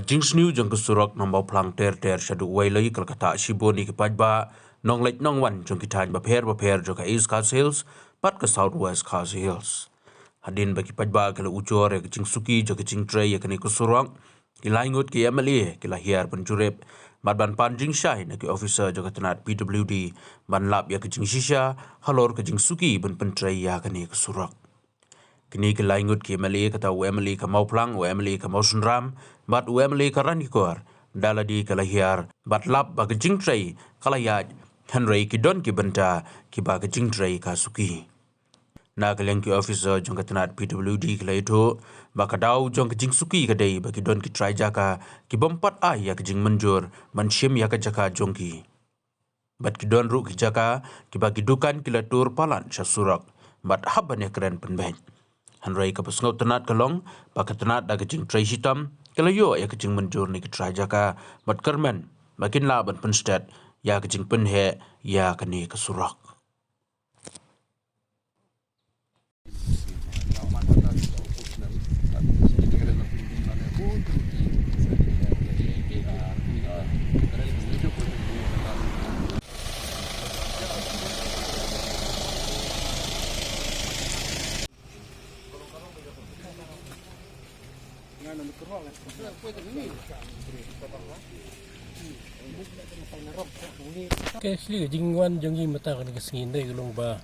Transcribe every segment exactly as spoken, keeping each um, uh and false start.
Jingsniew jong ka surok na Mawphlang ter ter shaduh Wailai ka la ktah shibun ïa ki paidbah nongleit nongwan jong ki thaiñ bapher bapher jong ka East Khasi Hills bad ka South West Khasi Hills. Hadien ba ki paidbah ki la ujor ïa ka jingsuki jong ka jingtrei ïa kane ka surok, ki laingut ki M L A ki la hiar ban jurip bad ban pan jingshai na ki officer jong ka tnat P W D ban lap ïa ka jingshisha halor ka jingsuki ban pyntrei ïa kane ka surok. Kine ki laingut ki M L A, kata u M L A ka Mawphlang, u M L A ka Mawsynram bad u M L A ka Ranikor, da lade ki la hiar bad lap ba ka jingtrei ka la ïaid, hynrei ki don ki bynta kiba ka jingtrei ka suki. Na ka liang ki officer jong ka tnat P W D ki la ïathuh ba ka daw jong ka jingsuki ka dei ba ki don ki trai jaka ki bym pat ai ïa ka jingmynjur ban shim ïa ka jaka jong ki. Bad ki don ruh ki jaka kiba ki dukan ki la tur palat sha surok bad hap ban ïakren pynbeit. Hynrei kaba sngewtynnat ka long ba ka tnat da ka jingtrei shitom ka la ïoh ïa ka jingmynjur na ki trai jaka bad kyrmen ba kin lah ban pynstet ïa ka jingpynheh ïa kane ka surok. Ka sli ka jingwan jong ngi mynta kane ka sngi, hynrei ka long ba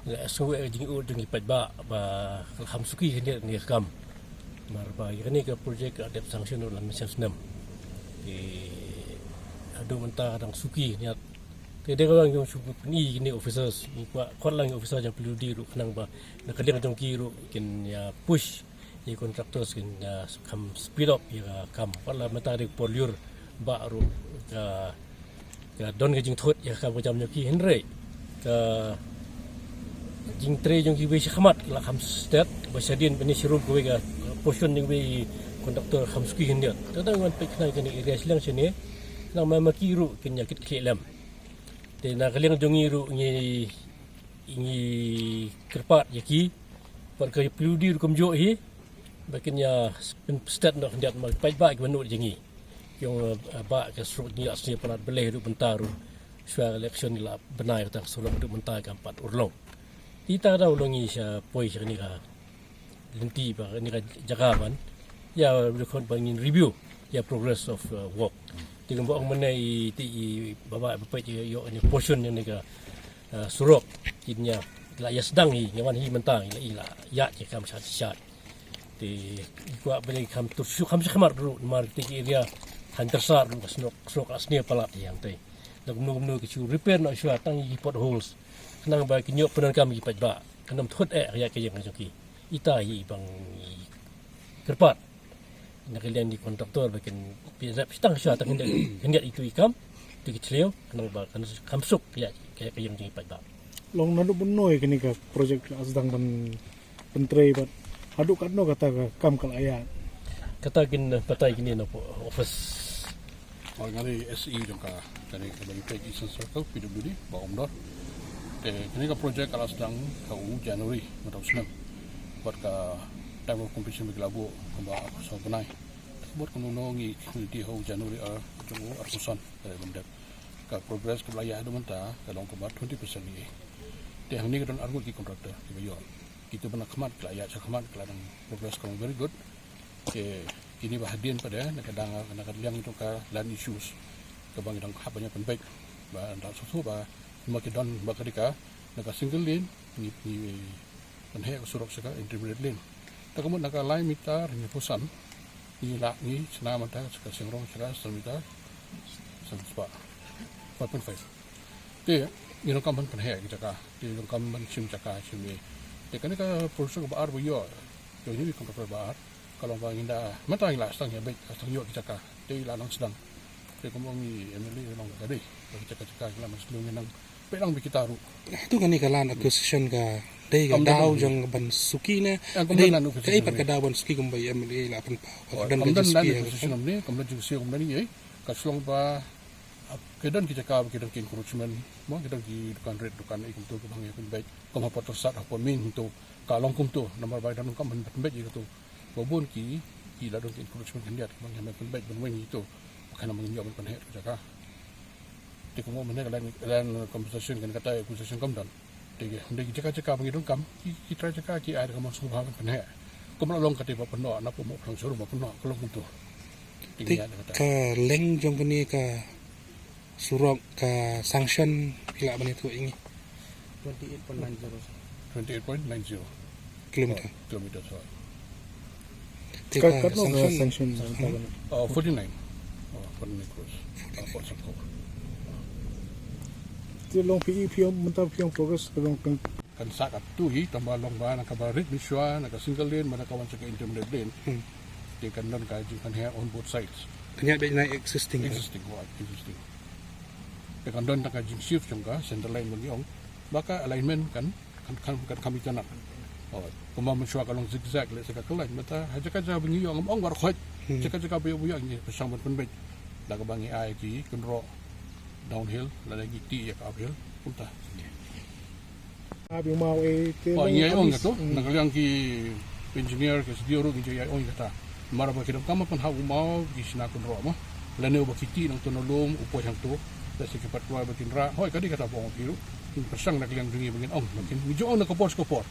nga sngew ka jingud jong ngi paidbah ba ka la kham suki khyndiat kane ka kam. Namar ba kane ka project ka dep sanction ruh lada snem snem. Te haduh mynta ka dang suki khyndiat. Te dei ka long jong shu pyni kine officers, ngi kwah khot lang officer jong P W D ruh khnang ba na ka liang jong ki ruh kin ïa push ïa ki contractors kin ïa kham speed up ïa ka kam. Wat la mynta dei por lyiur ba ruh ka, ka don ka jingthut ïa ka kam ka jam jong ki, hynrei ka jingtrei jong ki wei shakhmat la kham stet ba shadien ba ne shirum kawei ka portion jong wei contractor kham suki khyndiat. Te dang wan peit khnang kane area shiliang shane khnang ma ma ki ruh kin ïa kit khlieh lem. Te na ka liang jong ngi ruh ngi, ngi kyrpad ïa ki, bad ka P W D ruh kumjuh hi ba kin ïa pynstet noh khyndiat, ma paidbah kiba nud jong ngi. Ki ong, eh, bah, ka surok ngi la sniew palat, balei haduh mynta ruh shuwa election ngi la bnai kata ka surok, haduh mynta kam pat urlong. Te ita ka daw long ngi sha poi sha kane ka lynti ba kane ka jaka ban ïa record ban ngin review ïa progress of, uh, work. Te kumba ong mynne i, te i Bah Bah ba peit ïa, ïa kane portion ïa kane ka, uh, surok kin ïa la ïa sdang hi, ïa wan hi mynta ïa la ïa ïa kam sha sha. Te i kwah ba ïa kam tur shu kam sha khmat ruh namar te ki area han tersar ruh ka surok, surok la sniew palat ïa te. Da kumno kumno ki shu repair noh shuwa tang ïa ki potholes. Khnang ba kin ïoh pyndonkam ïa ki paidbah. Kan ym thut eh ïa ka ïing jong ki. Ita hi bang i kyrpad na ka liang ki contractor ba kin pynrep shitang shuwa tang khyndiat, khyndiat itu i kam, itu ki thliew, khnang ba kan kham suk ïa ka, ka ïing jong i paidbah. Long naduh mynno ïa kane ka project la sdang ban pyntrei bad haduh katno kata ka kam ka la ïaid? Kata kin, eh, batai kine na office. Oi, nga dei S E jong ka, kane ka Bani Pek Eastern Circle, P W D, Bah Umdor. Te kane ka project ka la sdang ha u January mynta u snem. Bad ka time of completion ba ki la buh kumba arphew saw bnai. Bad kumno ngi community ha u January ar, jong u arphew san, ka dei ban dep. Ka progress kaba la ïaid haduh mynta ka long kumba twenty percent hi. Te hangne ka don arngut ki contractor kiba ïoh. Kitu ba na khmat ki la ïaid sha khmat, ki la dang progress ka long very good. Te kine ba hadien pat de na ka dang, na ka liang jong ka land issues kaba ngi dang hap ban ïa pynbeit ba nda shuh shuh ba ma ki don ba ka dei ka na ka single lane ngi, ngi pynheh ka surok sha ka intermediate lane. Te ka mut na ka lai meter hynñiewphew san ngi la, ngi shna mynta sha ka shnong sha ka san meter san spah five point five. Te ngi donkam ban pynheh ki jaka, te ngi donkam ban shim jaka shim ïa. Te kane ka project ba ar ba ïoh, ïoh ngi contractor ba ar. Ka long ba ngin da, mynta ngi la sdang ïa beit, sdang ïoh ki jaka. Te la nang sdang. Te kumba ong i M L A long ka dei ba ki jaka jaka ngi la nang sdang, ngi nang peit lang bad kita ruh. Tu kane ka land acquisition ka dei ka daw jong ban suki ne? Dei kaei pat ka daw ban suki kumba i M L A la pynpaw? Ka don ka jingsuki ne, kam don jingsuki kumba ne, ka shlong ba ki don ki jaka ba ki don ki encroachment mo, ki don ki dukan rit, dukan ei kumto, ka bang ïa pynbeit kum ha Port Said, ha Port Main kumto. Ka long kumto namar ba don kam pynbeit ïa kumto. Ba bun ki Ki la don ka encroachment khyndiat, ban hynmen pynbeit ban weng ito. Ba kan nang ban ïoh ban pynheh jaka. Te kumno mynne ka land, land compensation kan kata acquisition kam don. Te ki, te ki jaka jaka ba ngi donkam, ki, ki trai jaka ki ai da ka mon sngewbha ban pynheh. Kumno long kata ba pynnoh, na pynnoh plang shurum ba pynnoh, ka long kumto. Te Te ngi ai da kata. Ka leng jong kane ka surok ka sanction phi lah ban ïathuh ïa ngi? Twenty-eight point nine zero. Twenty-eight point nine zero. Kilometer. Oh, kilometer, sorry. Te ka, ka katno ka sanction, sanction? Hmm? Oh, forty-nine. Oh, forty-nine crores. Ah, forty-nine crores. Te long phi, phi ong mynta phi ong progress ka long kan. Kan sa katto hi, tang ba long ba na kaba rit mynshuwa, na ka single lane, ba na ka wan sha ka intermediate lane. Hmm. Te kan don ka jingpynheh on both sides. Kan ïa beit na existing. Existing, oh, existing. Te kan don tang ka jingshift jong ka center line ba ngi ong. Ba ka alignment kan, kan, kan, kan kham itynnad. Oh, kumba mynshuwa ka long zigzag, lehse ka kyllain, mynta ha jaka jaka ba ngi ïoh ngam ong baroh khoit. Hmm. Jaka jaka ba ïoh ba ïoh ngi pyrshang ban pynbeit. Da kaba ngi ai ki kynroh downhill, lada ngi tih ïa ka uphill, kumta. Ah, bym maw, eh, te. Oh, ngi ïa ong ïa to, hmm, na ka liang ki engineer, ki S D O ruh ngi ju ïa ong ïa kata. Namar ba ki donkam ban hap u maw ki shna kynroh ma. Lane uba ki tih nangto na lum, u poi hangto. Lehse ki pat kloi ba kin rah. Hooid, ka dei kata ba ong phi ruh. Ngi pyrshang na ka liang jong ngi ba ngin ong. Ngi ju ong na ka por sha ka por.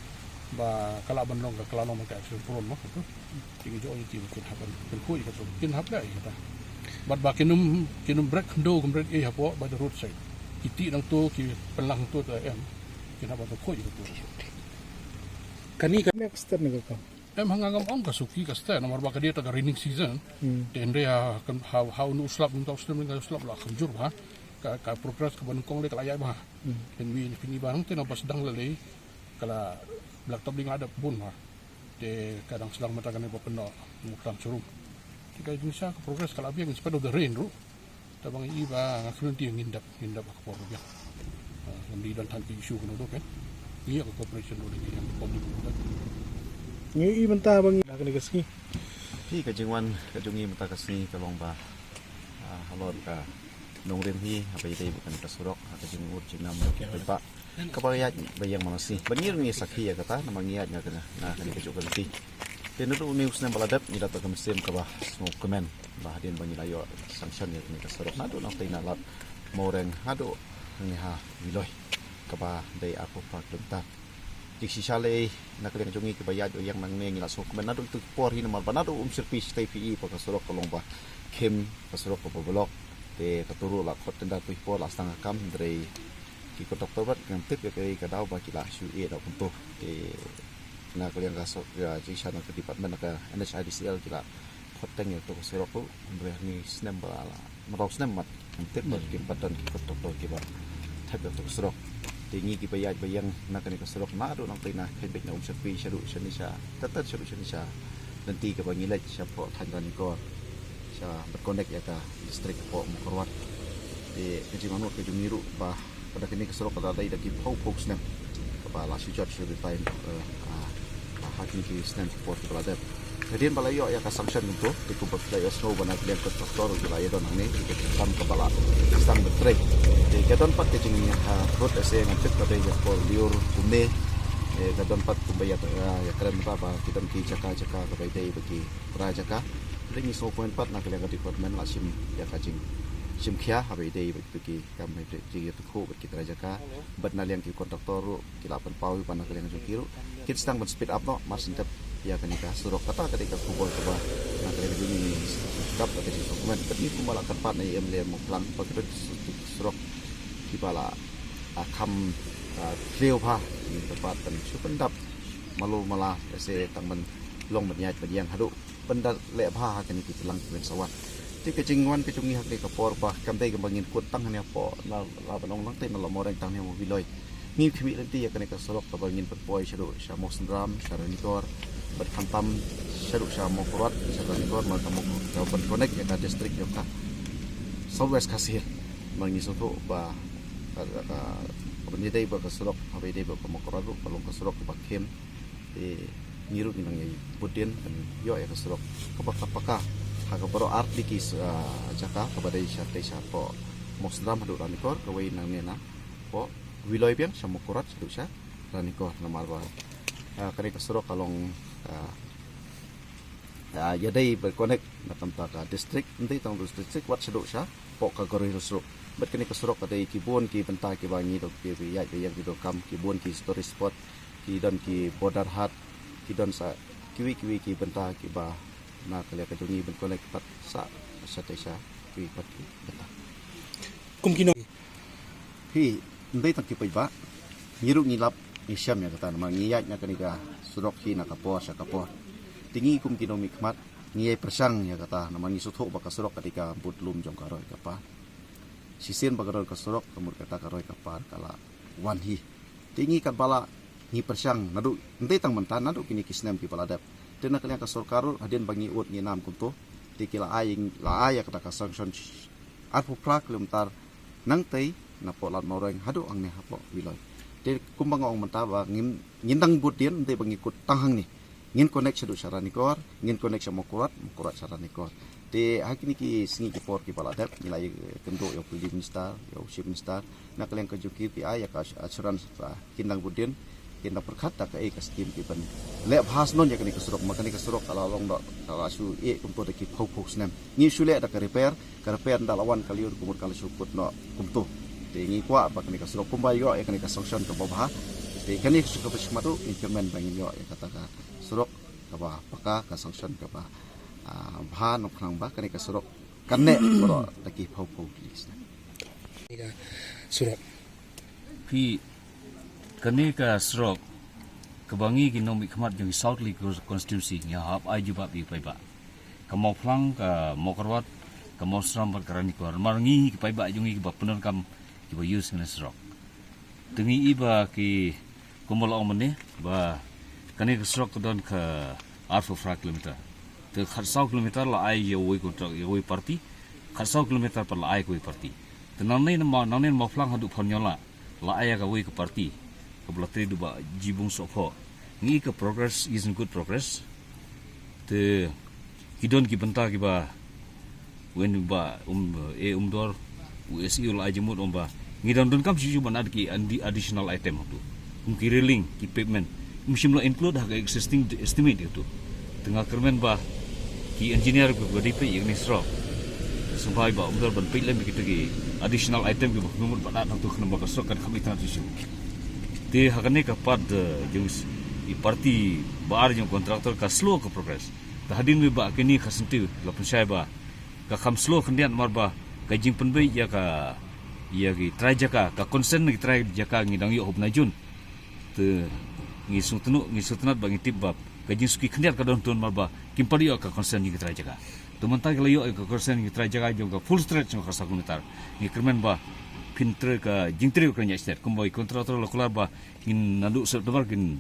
Ba ka lah ban long ka, ka lah long ka accident prone ma. Te ngi ju ong ïa ki ba kin hap ban pynkhuid ïa kato. Kin hap leh ïa kata. Bad ba kin ym, kin ym bret khyndew, kin bret ei hapoh by the roadside. Ki tih nangto, ki pynlang hangto te em. Kin hap ban pynkhuid ïa kato. Kane ka next step ne ka kam? Em, ha nga ngam ong ka suki ka step, namar ba ka dei ta ka rainy season. Hmm. Te hynrei ha, kan, ha, ha une u slap, mynta u slap, mynta u slap la kham jur bha. Ka, ka progress kaba nyngkong lei ka la ïaid bha. Hmm. Hynrei phin i ba hangte naba sdang lei lei ka la blacktop dei nga dep bun bha. Te ka dang sdang mynta kane ba pynnoh Muklang showroom. Te ka jingshisha ka progress ka la biang in spite of the rain ruh. Te ba ngi i ba nga kren te ngin dep, ngin dep ha ka por ba biang. Ah, ngam dei don than ki issue kano do pen. Ngi ïa ka cooperation ruh da ngi ïa ka public ruh. Ngi i mynta ba ngi da kane ka sngi. Phi, ka jingwan ka jong ngi mynta ka sngi ka long ba, ah, halor ka nongrim hi, haba ïadei bad kane ka surok, ha ka jingud jingnam ki paidbah. Kaba ïaid ba ïeng man la sngi. Ba ngi ruh ngi sakhi ïa kata, namar ngi ïaid nga kane, nga kane ka juk ka lynti. Te naduh une u snem ba la dep, ngi la don ka mynsiem kaba sngewkmen. Ba hadien ba ngi la ïoh sanction ïa kane ka surok naduh Nongtei na Lad Mawreng haduh hangne ha Wiloi. Kaba dei arphew phra kilometer. Jingshisha lei na ka liang jong ngi kiba ïaid ba ïeng nangne ngi la sngewkmen naduh itu ki por hi namar ba naduh Umshyrpi shatei phi i ba ka surok ka long ba khim, ka surok kaba block. Te kato ruh la khot tender tu hi por la sdang ka kam hynrei ki contractor pat ngam tip ïa kaei ka daw ba ki la shu ïeh da kumto. Te na ka liang ka surok, ïa, jingshisha na ka department na ka N H I D C L ki la khot teng ïa kato ka surok ruh hynrei hangne snem ba la, mraw snem mat. Ngam tip ba kim pat don ki contractor kiba thep ïa kato ka surok. Te ngi kiba ïaid ba ïeng na kane ka surok naduh Nongtei na Khaibeit na Umshyrpi shaduh shane sha, tat tat shaduh shane sha lynti kaba ngi leit shapoh thaiñ Ranikor. Sha ban connect ïa ka district hapoh Mawkyrwat. Te ka jingangnud ka jong ngi ruh ba ka da kane ka surok ka da dei da ki phew phew snem. Kaba la shu jot shu retain, eh, ah, ah, ha kine ki snem ki por kiba la dep. Hadien ba la ïoh ïa ka sanction kumto, te kumba phi la ïohsngew ba na ka liang contractor ki la ïa don hangne, ki ka kam kaba la sdang ban trei. Te ka don pat ka jing, ah, rud ese ngan tip ka dei ka por lyiur kumne. Eh, ka don pat kumba ïa, ah, ïa kren mynta ba ki don ki jaka jaka kaba ïadei bad ki trai jaka. Te ngi sngewkmen pat na ka liang ka department la shim ïa ka jingshim khia haba ïadei bad ki kam hynrei jingïathuhkhruh bad ki trai jaka bad na liang ki contractor ruh ki la pynpaw ïa u ba na ka liang jong ki ruh kin sdang ban speed up noh mar shen tep ïa kane ka surok. Kata ka dei ka khubor kaba na ka liang jong ngi ngi sdang ka jingkmen. Bad ngi kumba la kyrpad na i M L A Mawklang ba ka dei ka surok kiba la, ah, kham, ah, thliew bha. Ngi kyrpad ban shu pyndap malu mala ese tang ban long ban ïaid ban ïeng haduh ban da leh bha ha kane ki tlang ki wen sa wan. Te ka jingwan ka jong ngi ha kane ka por ba kam dei kaba ngin kut tang hangne hapoh na la ban ong lang te na la Mawreng tang hangne ha Mawviloi. Ngi khmih lynti ïa kane ka surok kaba ngin pynpoi shaduh sha Mawsynram, sha Ranikor, bad khamtam shaduh sha Mawkyrwat, sha Ranikor, mar ka Mawkyrwat, ka ban connect ïa ka district jong ka South West Khasi Hills. Mar ngi sngewthuh ba ka, ka, ka, ka ban ïadei bad ka surok, haba ïadei bad ka Mawkyrwat ruh, ka long ka surok kaba khim. Te ngi ruh ngi nang ïa bud dien ban ïoh ïa ka surok kaba ka paka ha ka baroh artylli ki, ah, jaka kaba dei shatei shapoh Mawsynram haduh Ranikor, kawei nangne napoh Wiloi biang sha Mawkyrwat shaduh sha Ranikor namar ba, ah, kane ka surok ka long, ah, Ah, ïa dei ba connect na ka bynta ka district, ym dei tang district, wat shaduh sha poh ka Garo Hills Road. Bad kane ka surok ka dei ki bun ki bynta kiba ngi doh ki ïaid ba ïeng ki doh kam, ki bun ki tourist spot, ki don ki border haat, ki don sa kiwei kiwei ki bynta kiba na ka liang ka jong ngi ban connect pat sa shatei sha kiwei pat ki bynta. Kum ki nong. Phi, ym dei tang ki paidbah, ngi ruh ngi lap ngi shem ïa kata namar ngi ïaid na kane ka surok hi na ka por sha ka por. Te ngi kum ki nongmihkhmat ngi ïai pyrshang ïa kata namar ngi sngewthuh ba ka surok ka dei ka bud lum jong ka roi ka par. Shisien ba ka don ka surok ka mut kata ka roi ka par ka la wan hi. Te ngi katba la ngi pyrshang naduh, ym dei tang mynta, naduh kine ki snem kiba la dep. Te na ka liang ka sorkar ruh hadien ba ngi ud ngi nam kumto, te ki la ai, la ai ïa kata ka sanction arphew phra kilometer nangtei na poh Lad Mawreng haduh hangne hapoh Wiloi. Te kumba nga ong mynta ba ngin, ngin dang bud dien, ym dei ba ngi kut tang hangne. Ngin connect shaduh sha Ranikor, ngin connect sha Mawkyrwat, Mawkyrwat sha Ranikor. Te ha kine ki sngi ki por kiba la dep ngi la ïakynduh ïa u P D minister, ïa u chief minister, na ka liang ka jong ki, ki ai ïa ka assurance ba kin dang bud dien, kin dang pyrkhat da kaei ka skim ki ban leh bha shnong ïa kane ka surok, ma kane ka surok ka la long da, ka la shu eh kumto da ki phew phew snem. Ngi shu leh da ka repair, ka repair ynda la wan ka lyiur ka mut ka la shu kut noh kumto. Te ngi kwah ba kane ka surok kumba ïoh ïa kane ka sanction kaba bha. Te kane ka surok kaba shakhmat ruh ngi kyrmen ba ngin ïoh ïa kata ka surok kaba paka, ka sanction kaba, ah, bha, nongkhnang ba kane ka surok kan neh baroh da ki phew phew ki snem. Kane ka surok. Phi, kane ka surok kaba ngi ki nongmihkhmat jong ki South Lake Constituency ngi hap ai jubab ïa ki paidbah. Ka Mawphlang, ka Mawkyrwat, ka Mawsynram bad ka Ranikor. Namar ngi ki paidbah jong ngi kiba pyndonkam kiba use kane surok. Te ngi i ba ki, kumba la ong mynne ba kane ka surok ka don ka arphew phra kilometer. Te khatsaw kilometer la ai ïa uwei kontrak, ïa uwei party, khatsaw kilometer pat la ai kawei party. Te nangne na Ma, nangne na Mawphlang haduh Pharnyola la ai ïa kawei ka party kaba la trei da u Bah Jibung Sohphoh. Ngi i ka progress is in good progress. Te ki don ki bynta kiba, wen ba, um, eh, Umdor, u S E u la ai jingmut ong ba ngi dang donkam shuh shuh ban add ki addi-, additional item hato. Kum ki railing, ki pavement, ym shym la include ha ka existing estimate hato. Te nga kyrmen ba ki engineer kiba dei peit ïa kane ka surok, sngewbha i Bah Umdor ban peit lem ïa kita ki additional item kiba kyrmen ban add hato, khnang ba ka surok kan kham itynnad shuh shuh. Te ha kane ka part, eh, jong i party ba ar jong contractor ka slow ka progress. Te hadien ba kine ka syntiew la pynshai ba ka kham slow khyndiat namar ba ka jingpynbeit ïa ka, ïa ki trai jaka, ka consent na ki trai jaka ngi dang ïoh haduh bnai Jun. Te ngi sngewthuh, ngi sngewtynnad ba ngi tip ba ka jingsuki khyndiat ka don, to namar ba kim pat ïoh ka consent jong ki trai jaka. Te mynta ki la ïoh ka consent jong ki trai jaka jong ka full stretch jong ka khatsaw kilometer. Ngi kyrmen ba phin trei ka jingtrei ka ïaid stet kumba i contractor la kular ba ngin naduh September kin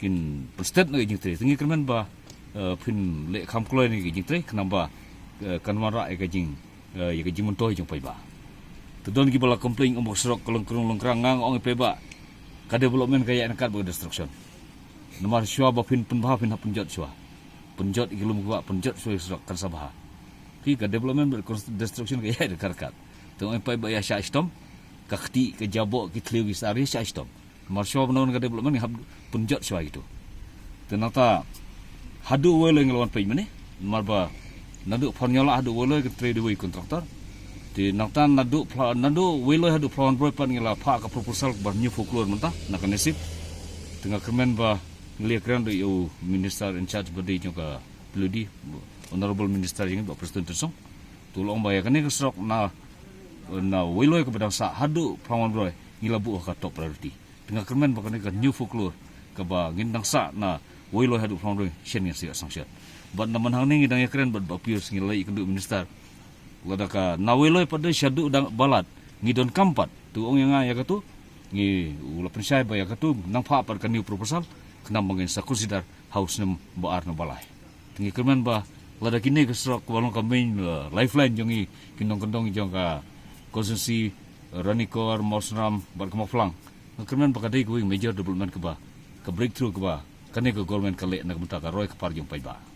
kin pynstet na ka jingtrei. Te ngi kyrmen ba, eh, phin leh kham kloi na ka jingtrei, khnang ba, eh, kan wanrah ïa ka jing, eh, ïa ka jingmyntoi jong paidbah. Te don kiba la complain ong ba ka surok ka lyngkrung lyngkrang, nga ong ïa paidbah, ka development ka ïaid ryngkat bad ka destruction. Namar shuwa ba phin pynbha phin hap pynjot shuwa. Pynjot ïa ki lum kiba pynjot shuwa ïa ka surok kan sa bha. Phi, ka development bad ka destruction ka ïaid ryngkat ryngkat. Te ong ïa paidbah ïa shah shitom, ka kti ka jaboh ki thliew ki sar ïa shah shitom. Namar shuwa ban don ka development ngi hap pynjot shuwa ïa kito. Te nangta haduh Weiloi ngi la wan peit mynne. Namar ba naduh Pharnyola haduh Weiloi ka trei da uwei contractor. Te nangta naduh Phla-, naduh Weiloi haduh Phlawanbroi pat ngi la phah ka proposal ba New Folklore mynta na ka NESIP. Te nga kyrmen ba ngi la ïakren da u minister in charge ba dei jong ka P W D, Honorable Minister jong ngi Bah Prestone Tynsong. Te u la ong ba ïa kane ka surok na, na Weiloi kaba dang sah haduh Phlawanbroi ngi la buh ha ka top priority. Te nga kyrmen ba kane ka New Folklore kaba ngin dang sah na Weiloi haduh Phlawanbroi shen ngin sa ïoh sanction. Bad namar hangne ngi dang ïakren bad Bah Pius, ngi la ïakynduh minister. Lada ka na Weiloi pat de shaduh dang Balat ngi donkam pat. Te u ong ïa nga ïa katu, ngi, u la pynshai ba ïa katu nang phah pat ka new proposal, khnang ba ngin sa consider ha u snem ba ar na ba lai. Te ngi kyrmen ba lada kine ki surok kiba long ka main, eh, lifeline jong ngi ki nongkyndong jong ka constituency, eh, Ranikor, Mawsynram bad ka Mawphlang. Nga kyrmen ba ka dei kawei major development kaba, ka breakthrough kaba kane ka government ka leh na ka bynta ka roi ka par jong paidbah.